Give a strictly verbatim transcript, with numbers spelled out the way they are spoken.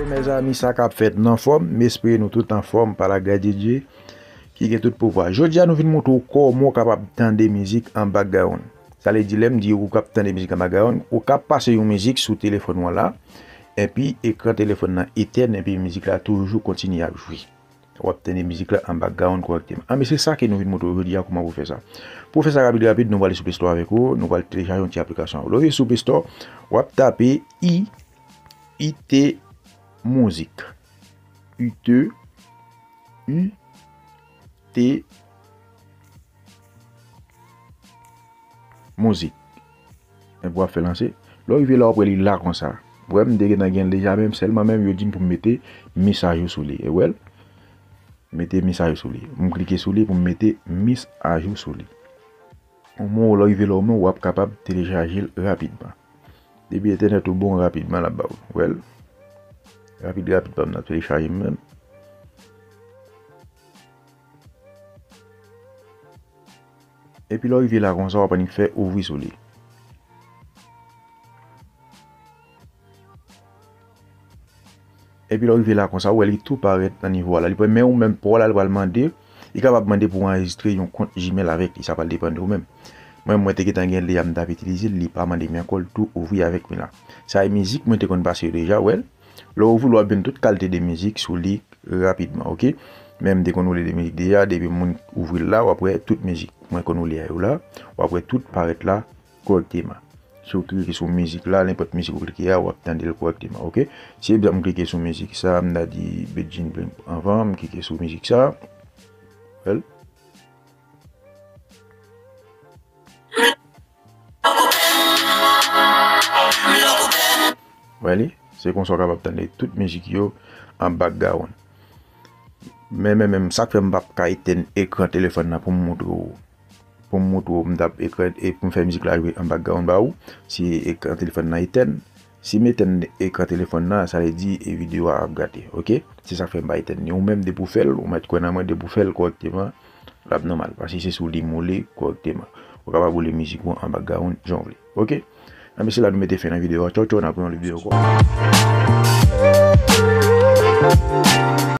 Mezanmi, sa k ap fèt nan fòm, m espere nou tout anfòm pa lagras de Dye ki gen tout pouvwa. Jodi a nou vin montre w kòman w kapab tande mizik an background. Sa vle di lè m di w ou k ap tande mizik an background, ou k ap pase yon mizik sou telefòn w an la, epi ekran telefòn nan etèn, epi mizik la toujou kontinye ap jwe. W ap tande mizik la an background kòrèkteman. Anben, se sa ke nou vin montre w jodi a, kòman pou fè sa. Pou fè sa rapid rapid, nou prale sou Play Store avèk ou, nou pral telechaje yon ti aplikasyon. Lè w rive sou Play Store, w ap tape I, I T Music. I T, I T Music. Epi w ap fè lanse. Lè w rive la, w ap wè li la konsa. Ou wè, m te gentan gen l deja, men sèlman menm yo di m pou m mete mis ajou sou li. E w wè l? Mete mis ajou sou li. M klike sou li pou m mete mis ajou sou li. Yon mo lè w rive la w menm, w ap kapab telechaje l rapidman. Depi entènèt ou bon, rapidman l ap ba w. W wè l? Rapid rapid pa m nan telechaje m menm. Epi lè w rive la konsa, w ap annik fè ouvri sou li. Epi lè w rive la konsa, ou wè li tou parèt nan nivo a la. Li pral, men ou menm pa w la, li pral mande, li kapab mande pou w anrejistre yon kont Gmail avèk li, sa pral depann de ou menm. Mwen, mwen te gentan gen l deja, m t ap itilize l, li pa mande m ankò, l tou ouvri avèk mwen la. Sa e mizik mwen te konn pase yo deja, w wè l. Lè w ouvri l, w ap jwenn tout kalite de mizik sou li rapidman, oke? Men m te konn woule de mizik deja, depi moun ouvri l la, w ap wè tout mizik mwen konn woule a yo la, w ap wè tout parèt la kòrèkteman. Si w klike sou mizik la, nenpòt mizik ou klike a, w ap tande l kòrèkteman, oke? Si egzanp m klike sou mizik sa, m ta di Bedjine Blanc anvan, m klike sou mizik sa, w wè l? Wè li? Se konsa w kapab tande tout mizik yo an background. Men, men, men, sa k fè m p ap ka etèn ekran telefòn nan pou m montre w, pou m montre w, m t ap ekran, e pou m fè mizik la jwe an background ba ou, si ekran telefòn nan etèn. Si m etèn ekran telefòn nan, sa vle di e videyo a ap gate, oke? Se sa k fè m pa etèn li. Ou menm, depi w fè l, ou mèt kwè nan mwen, depi w fè l kòrèkteman, l ap nòmal, paske se sou li m woule kòrèkteman. Ou kapab woule mizik ou an background jan w vle. Oke? Anben, se la nou mete fen nan videyo a. Tchaw, tchaw, n ap wè yon lòt videyo ankò.